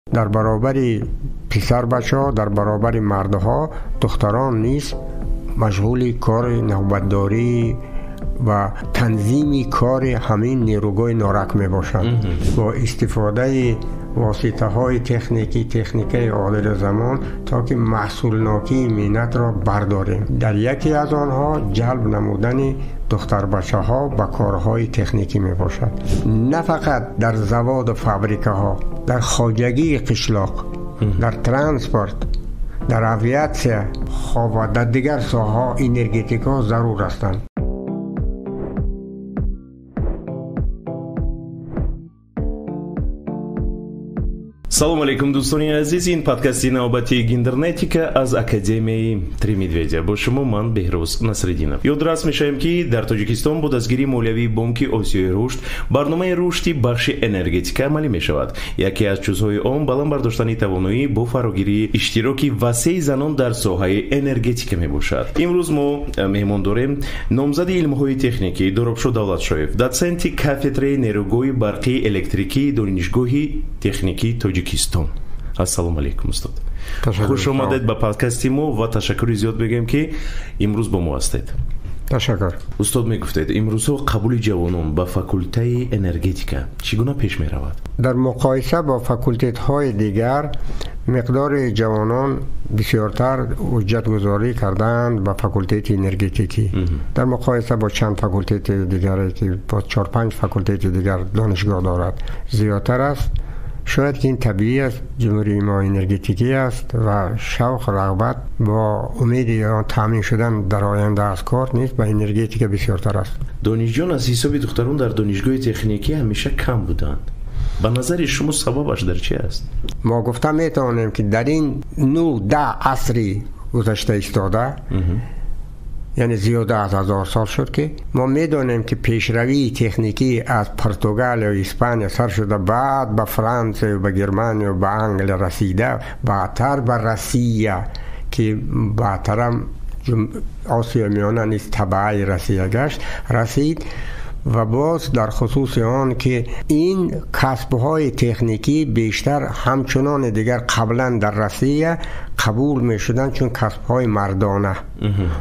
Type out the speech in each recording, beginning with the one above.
Дар баробари писарбачаҳо, дар баробари мардҳо, духтарон низ машғули кори навбатдорӣ ва танзими кори ҳамин нерӯгоҳи Норак мебошанд. Бо истифодаи воситаҳои техникӣ, техникаи одили замон, то ки маҳсулнокии меҳнатро бардорем. Дар яке аз онҳо ҷалб намудани духтарбачаҳо ба корҳои техникӣ мебошад. На фақат дар заводу фабрикаҳо, дар хоҷагии қишлоқ, дар транспорт, дар авиатсия ва дар дигар соҳаҳо энергетикҳо зарур ҳастанд. Салом алейкум, дӯстони азиз. Ин подкасти навбатии Гендернетика аз Академияи Три Медведя. Бо шумо ман Беҳрӯз Насриддинов. Ёдрас мешавем, ки дар Тоҷикистон бо дастгирии молиявии Бонки Осиёи Рушд барномаи рушди бахши энергетика амалӣ мешавад. Яке аз ҷузъҳои он баланд бардоштани тавоноӣ бо фарогирии иштироки васеи занон дар соҳаи энергетика мебошад. Имрӯз мо меҳмон дорем номзади илмҳои техникӣ Доробшо Давлатшоев, дотсенти кафедраи нерӯгоҳи барқии электрикии Донишгоҳи техникии Тоҷикистон. Ассалому алейкум, устод. Хуш омадед ба подкасти мо ва ташаккури зиёд мегӯем, ки имрӯз бо мо ҳастед. Ташаккур. Устод, мегуфтед, имрӯзҳо қабули ҷавонон ба факултаи энергетика чӣ гуна пеш меравад? Дар муқоиса бо факултетҳои дигар миқдори ҷавонон бисёртар ҳуҷҷатгузорӣ кардаанд ба факултети энергетикӣ. Дар муқоиса бо чанд факултети дигаре, ки бо 4-5 факултети дигар донишгоҳ дорад, зиёдтар аст. Шояд ки ин табиӣ аст, ҷумҳурии мо энергетикӣ аст ва шавқ, рағбат бо умеди он таъмин шудан дар оянда аз кор низ ба энергетика бисёртар аст. Донишҷӯён аз ҳисоби духтарон дар донишгоҳи техникӣ ҳамеша кам буданд. Ба назари шумо сабабаш дар чи аст? Мо гуфта метавонем, ки дар ин 9-10 асри гузашта истода, яъне зиёда аз 1000 сол шуд, ки мо медонем, ки пешравии техникӣ аз Португалия ва Испания сар шуда, баъд ба Франсия, ба Германия, ба Англия расида, баъдтар ба Россия, ки баъдтарам Осиёи Миёна низ табаъи Россия гашт, расид. Ва боз дар хусуси он ки ин касбҳои техникӣ бештар ҳамчунони дигар қаблан дар Россия қабул мешуданд чун касбҳои мардона.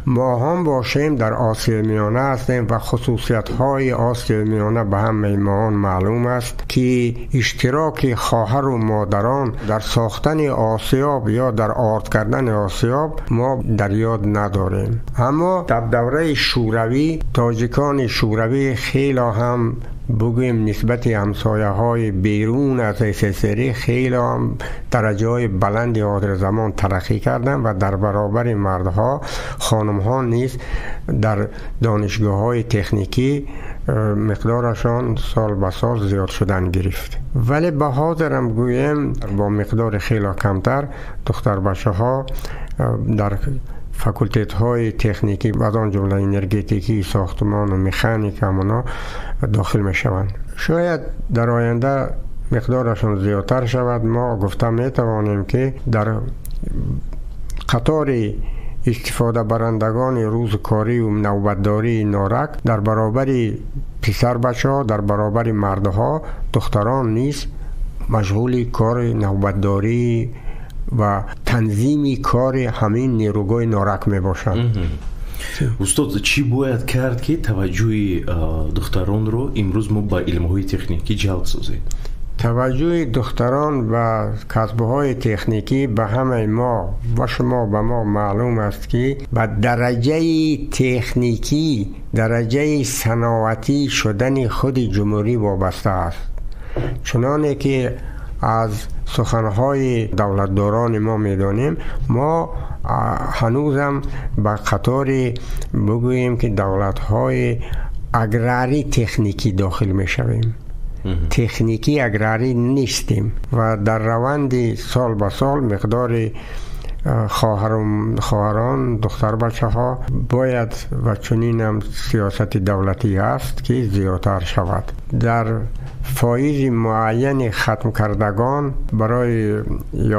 Мо ҳам бошем дар Осиёи Миёна ҳастем ва хусусиятҳои Осиёи Миёна ба ҳамаи мо он маълум аст, ки иштироки хоҳару модарон дар сохтани осиёб ё дар орд кардани осиёб мо дар ёд надорем. Аммо дар давраи Шӯравӣ тоҷикони Шӯравӣ хеле ҳам бигӯем нисбати ҳамсояҳои берун аз СССР хеле ҳам дараҷаҳои баланди ҳозиразамон тараққӣ карданд ва дар баробари мардҳо хонумҳо низ дар донишгоҳҳои техникӣ миқдорашон сол ба сол зиёд шудан гирифт. Вале ба ҳозирам гӯем бо миқдори хеле камтар духтарбачаҳо дар факултетҳои техникӣ, аз он ҷумла энергетикӣ, сохтмон ва механика ҳамоно дохил мешаванд. Шояд дар оянда миқдорашон зиёдтар шавад. Мо гуфта метавонем, ки дар қатори истифодабарандагони рӯзкорӣ ва навбатдории Норак дар баробари писарбачаҳо, дар баробари мардҳо, духтарон низ машғули кори навбатдорӣ ва танзими кори ҳамин нерӯгоҳи Норак мебошанд. Устод, чӣ бояд кард, ки таваҷҷӯҳи духтаронро имрӯз мо ба илмҳои техникӣ ҷалб созем? Таваҷҷӯҳи духтарон ба касбҳои техникӣ ба ҳамаи мо ва шумо ба мо маълум аст, ки ба дараҷаи техникӣ, дараҷаи саноатӣ шудани худи ҷумҳурӣ вобаста аст. Чуноне ки аз суханҳои давлатдорони мо медонем, мо ҳанӯзам ба қатори бигӯем, ки давлатҳои аграрӣ техникӣ дохил мешавем. Техникӣ аграрӣ нестем ва дар раванди сол ба сол миқдори хоҳарон, духтарбачаҳо бояд ва чунинам сиёсати давлатӣ аст, ки зиёдтар шавад. Дар фоизи муайяни хатмкардагон барои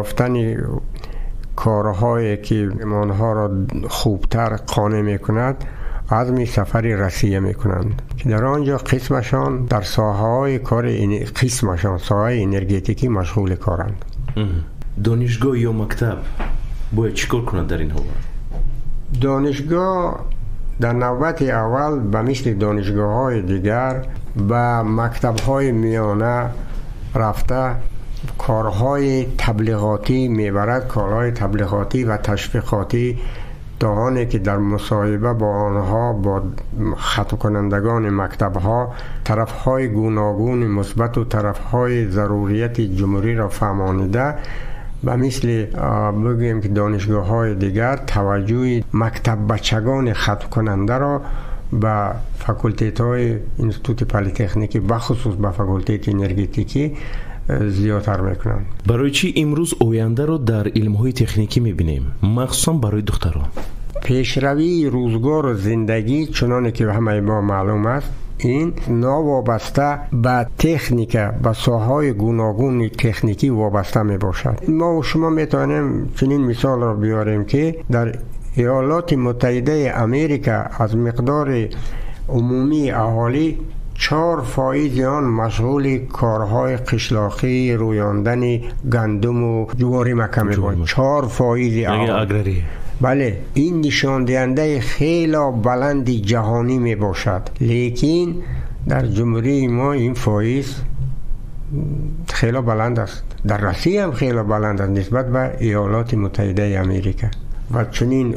ёфтани корҳое, ки онҳоро хубтар қонеъ мекунад, азми сафари Россия мекунанд, ки дар он ҷо қисмашон дар соҳаҳои кори қисмашон соҳаи энергетикӣ машғули коранд. Донишгоҳ ё мактаб бояд чӣ кор кунад дар ин ҳолат? Донишгоҳ дар навбати аввал ба мисли донишгоҳҳои дигар ба мактабҳои миёна рафта корҳои таблиғотӣ мебарад, корҳои таблиғотӣ ва ташвиқотӣ то оне ки дар мусоҳиба бо онҳо, бо хатмкунандагони мактабҳо тарафҳои гуногуни мусбату тарафҳои зарурияти ҷумҳуриро фаҳмонида, ба мисли бигӯем ки донишгоҳҳои дигар таваҷҷӯҳи мактаббачагони хатмкунандаро ба факултетҳои институти политехникӣ, бахусус ба факултети энергетикӣ зиёдтар мекунанд. Барои чӣ имрӯз ояндаро дар илмҳои техникӣ мебинем, махсусан барои духтарон? Пешравии рӯзгору зиндагӣ, чуноне ки ҳамаи мо маълум аст, ин новобаста ба техника, ба соҳаҳои гуногуни техникӣ вобаста мебошад. Мо шумо метавонем чунин мисолро биёрем, ки дар Иёлоти Муттаҳидаи Америка аз миқдори умумии аҳолӣ 4% он машғули корҳои қишлоқӣ, рӯёндани гандуму ҷуворӣ мака мебошад. 4% аҳолӣ. Аграрӣ. Бале, ин нишондиҳандаи хело баланди ҷаҳонӣ мебошад. Лекин дар ҷумҳурии мо ин фоиз хело баланд аст. Дар Россия ҳам хело баланд аст нисбат ба Иёлоти Муттаҳидаи Америка. Ва чунин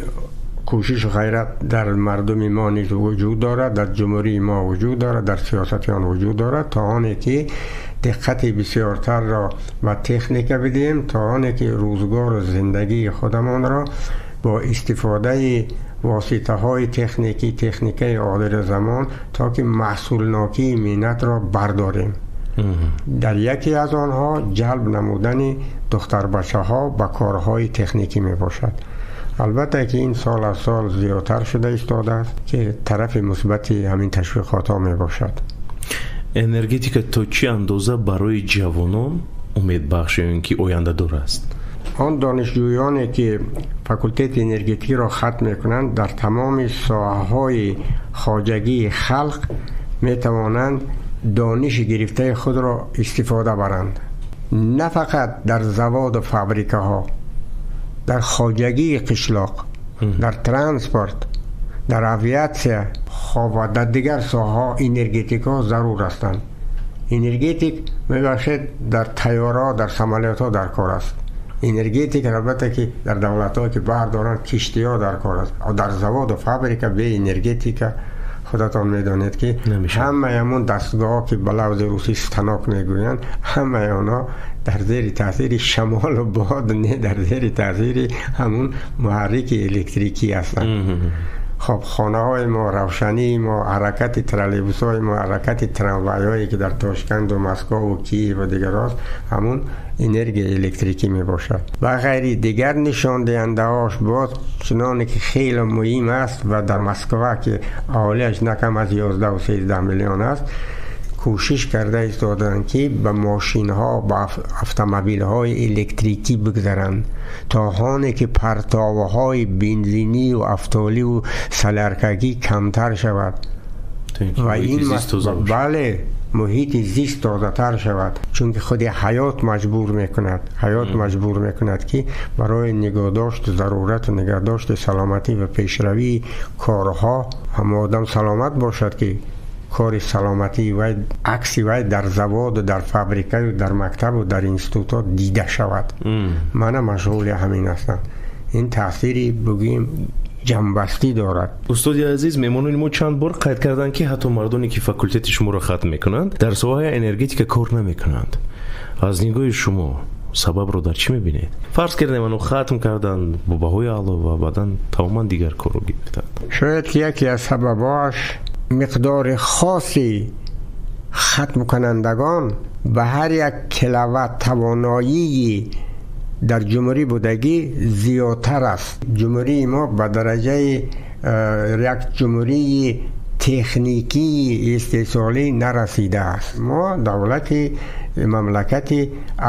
кӯшишу ғайрат дар мардуми мо низ вуҷуд дорад, дар ҷумҳурии мо вуҷуд дорад, дар сиёсати он вуҷуд дорад, то оне ки диққати бисёртарро ба техника бидиҳем, то оне ки рӯзгору зиндагии худамонро бо истифодаи воситаҳои техникӣ, техникаи одири замон, то ки маҳсулнокии меҳнатро бардорем. Дар яке аз онҳо ҷалб намудани духтарбачаҳо ба корҳои техникӣ мебошад. Албатта ки ин сол аз сол зиёдтар шуда истодааст, ки тарафи мусбати ҳамин ташвиқотҳо мебошад. Энергетика то чӣ андоза барои ҷавонон умедбахш ё ин ки ояндадор аст? Он донишҷӯёне ки факултети энергетикиро хатм мекунанд, дар тамоми соҳаҳои хоҷагии халқ метавонанд дониши гирифтаи худро истифода баранд. На фақат дар заводу фабрикаҳо, дар хоҷагии қишлоқ, дар транспорт, дар авиатсия ва дар дигар соҳаҳо энергетикҳо зарур ҳастанд. Энергетик мебахшед дар тайёраҳо, дар самолётҳо дар кор аст. Энергетик албатта ки дар давлатҳое ки баҳр доранд, киштиҳо дар кор аст. Дар заводу фабрика бе энергетика худатон медонед ки ҳамаи ҳамон дастгоҳҳо ки ба лафзи русӣ станок мегӯянд, ҳамаи онҳо дар зери таъсири шамолу бод, не дар зери таъсири ҳамун муҳаррики электрикӣ ҳастанд. Хоб, хонаҳои мо, равшании мо, ҳаракати троллейбусҳои мо, ҳаракати трамвайҳое ки дар Тошканду Москваву Киеву дигарҳост, ҳамун энергияи электрикӣ мебошад. Ба ғайри дигар нишондиҳандаҳош боз чуноне ки хеле муҳим аст ва дар Москва ки аҳолиаш на кам аз 11-13 миллион аст, кӯшиш карда истоданд ки ба мошинҳо, ба автомобилҳои электрикӣ бигзаранд, то оне ки партовҳои бензинию автоливу саляркагӣ камтар шавад ва ин бале муҳити зист тозатар шавад. Чунки худи ҳаёт маҷбур мекунад, ҳаёт маҷбур мекунад ки барои нигоҳдошт, зарурату нигоҳдошти саломатӣ ва пешравии корҳо ҳама одам саломат бошад, ки кори саломатии вай, акси вай дар заводу, дар фабрикаю, дар мактабу, дар институтҳо дида шавад. Мана машғули ҳамин ҳастам. Ин таъсири бигӯем ҷамъбастӣ дорад. Устоди азиз, меҳмонони мо чанд бор қайд карданд, ки ҳатто мардоне ки факултети шуморо хатм мекунанд, дар соҳаи энергетика кор намекунанд. Аз нигоҳи шумо сабабро дар чӣ мебинед? Фарз кардем, онҳо хатм карданд бо баҳои аъло ва баъдан тамоман дигар корро гирифтанд. Шояд ки яке аз сабабҳоаш миқдори хоси хатмкунандагон ба ҳар як киловатт тавоноии дар ҷумҳурӣ будагӣ зиёдтар аст. Ҷумҳурии мо ба дараҷаи як ҷумҳурии техникии истеҳсолӣ нарасидааст. Мо давлати мамлакати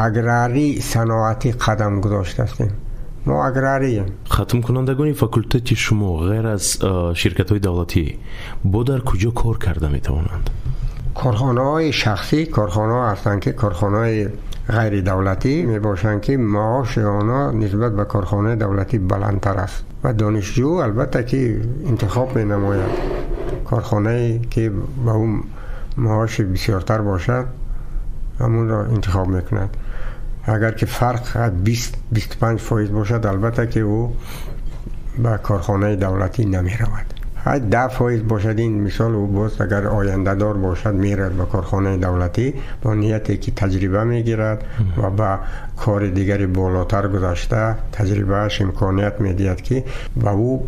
аграрӣ саноатӣ қадам гузоштастем. Мо аграрием. Хатмкунандагони факултети шумо ғайр аз ширкатҳои давлатӣ бо дар куҷо кор карда метавонанд? Корхонаҳои шахсӣ, корхонаҳо ҳастанд ки корхонаҳои ғайридавлатӣ мебошанд, ки маоши онҳо нисбат ба корхонаи давлатӣ баландтар аст ва донишҷӯ албатта ки интихоб менамояд корхонае ки ба ӯ маоши бисёртар бошад, ҳамонро интихоб мекунад. Агар ки фарқ 20-25% бошад, албатта ки ӯ ба корхонаи давлатӣ намеравад. 10% бошад, ин мисол, ӯ боз агар ояндадор бошад, меравад ба корхонаи давлатӣ бо нияте ки таҷриба мегирад ва ба кори дигари болотар гузашта таҷрибааш имконият медиҳад, ки ба ӯ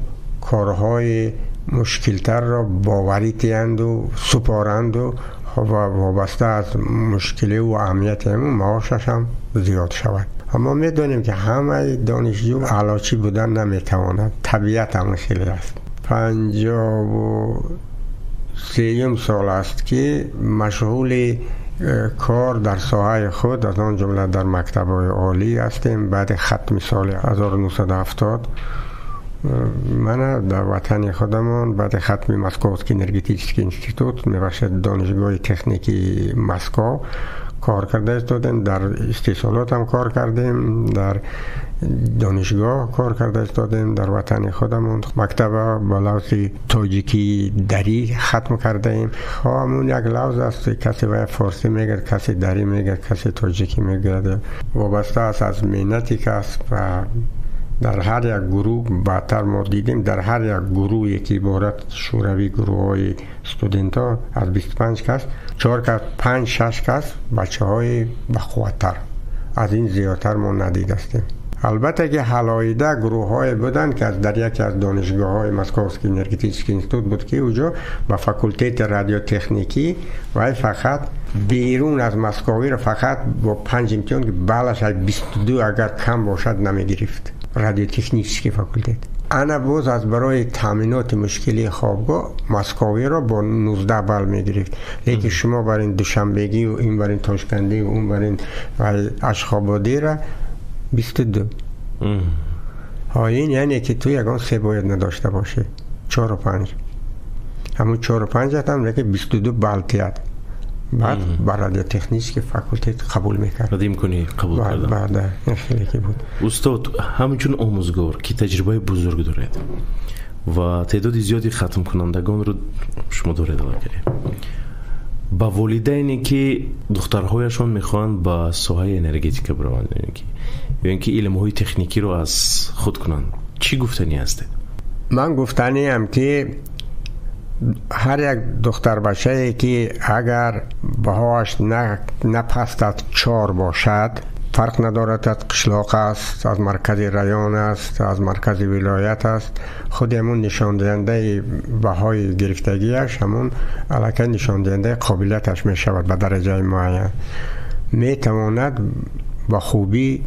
корҳои мушкилтарро боварӣ диҳанду супоранду ва вобаста аз мушкилӣ ва аҳамияти ҳамун маошаш ҳам зиёд шавад. Аммо медонем, ки ҳамаи донишҷӯ аълочӣ будан наметавонад, табиат ҳамин хеле аст. 53-юм сол аст, ки машғули кор дар соҳаи худ, аз он ҷумла дар мактабҳои олӣ ҳастем. Баъди хатми соли 1970 мана дар ватани худамон, баъди хатми Московский энергетический институт, мебахшед, Донишгоҳи техникии Москов, кор карда истодем, дар истеҳсолот ҳам кор кардем, дар донишгоҳ кор карда истодем. Дар ватани худамон мактаба ба лавзи тоҷикии дарӣ хатм кардаем. Ҳамун як лавз аст, касе вая форсӣ мегӯяд, касе дарӣ мегӯяд, касе тоҷикӣ мегӯяд. Вобаста аст аз меҳнати кас. Ва дар ҳар як гурӯҳ, баъдтар мо дидем, дар ҳар як гурӯҳе ки иборат шӯравӣ, гурӯҳҳои студентҳо аз 25 кас, чор кас, панҷ, шаш кас бачаҳои бақувваттар, аз ин зиёдтар мо надидастем. Албатта ки ҳалоида гурӯҳҳое буданд, ки дар яке аз донишгоҳҳои Московский энергетический институт буд, ки уҷо ба факултети радиотехникӣ вай фақат берун аз Московиро фақат бо панҷ имтиҳон, ки баллаш аз 22 агар кам бошад, намегирифт, радиотехнический факултет. Ана боз аз барои таъминоти мушкилии хобгоҳ Московиро бо 19 балл мегирифт. Лекин шумо бар ин Душанбегию ин бар ин Тошкандию он бар ин Ашхободира 22. Ин яъне ки ту ягон се бояд надошта бошӣ, чору панҷ, ҳамун чору панҷатам, лекин 22 балл тиҳад, баъд ба радиотехнический факултет қабул мекард. Баъд имкони қабул кардан. Баъд ин хеле ки буд. Устод, ҳамчун омӯзгор, ки таҷрибаи бузург доред ва теъдоди зиёди хатмкунандагонро шумо доред, аллакай ба волидайне, ки духтарҳояшон мехоҳанд ба соҳаи энергетика бираванд ё ин ки илмҳои техникиро аз худ кунанд, чӣ гуфтанӣ ҳастед? Ман гуфтаниам, ки ҳар як духтарбачае, ки агар баҳоаш на паст аз 4 бошад, фарқ надорад, аз қишлоқ аст, аз маркази район аст, аз маркази вилоят аст, худи ҳамун нишондиҳандаи баҳои гирифтагиаш ҳамун аллакай нишондиҳандаи қобилияташ мешавад. Ба дараҷаи муайян метавонад ба хубӣ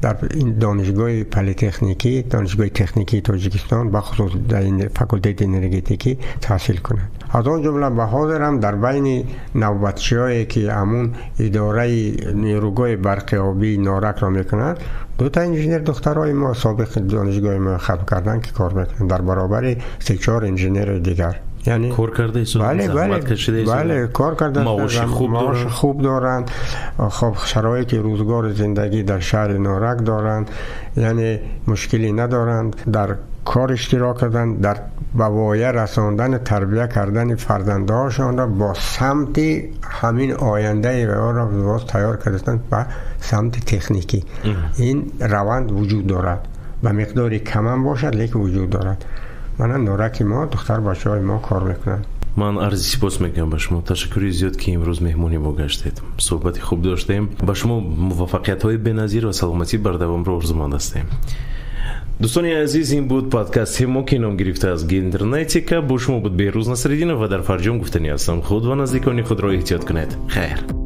дар ин донишгоҳи политехникӣ, Донишгоҳи техникии Тоҷикистон, бахусус дар факултети энергетикӣ таҳсил кунад. Аз он ҷумла ба ҳозирам дар байни навбатчиҳое, ки ҳамун идораи нерӯгоҳи барқи обии Норакро мекунанд, дута инженер духтарои мо, собиқи донишгоҳи мо хатм карданд, ки кор мекунанд дар баробари се-чор инженери дигар. Яъне кор карда бале, бале, кор карда, маоши хуб доранд, хоб, шароити рӯзгори зиндагӣ дар шаҳри Норак доранд, яъне мушкилӣ надоранд, дар кор иштирок карданд, дар ба воя расондани, тарбия кардани фарзандҳошонро бо самти ҳамин ояндаи онро боз тайёр кардастанд ба самти техникӣ. Ин раванд вуҷуд дорад, ба миқдори камам бошад, лекин вуҷуд дорад. Мана Нораки мо духтар бачаҳои мо кор мекунанд. Ман арзи сипос мекунам ба шумо. Ташаккури зиёд, ки имрӯз меҳмони мо гаштед, суҳбати хуб доштем. Ба шумо муваффақиятҳои беназир ва саломатии бардавомро орзуманд ҳастем. Дӯстони азиз, ин буд подкасти мо, ки ном гирифта аз Гендернетика. Бо шумо буд Беҳрӯз Насриддинов ва дар фарҷом гуфтанӣ ҳастам: худ ва наздикони худро эҳтиёт кунед. Хайр.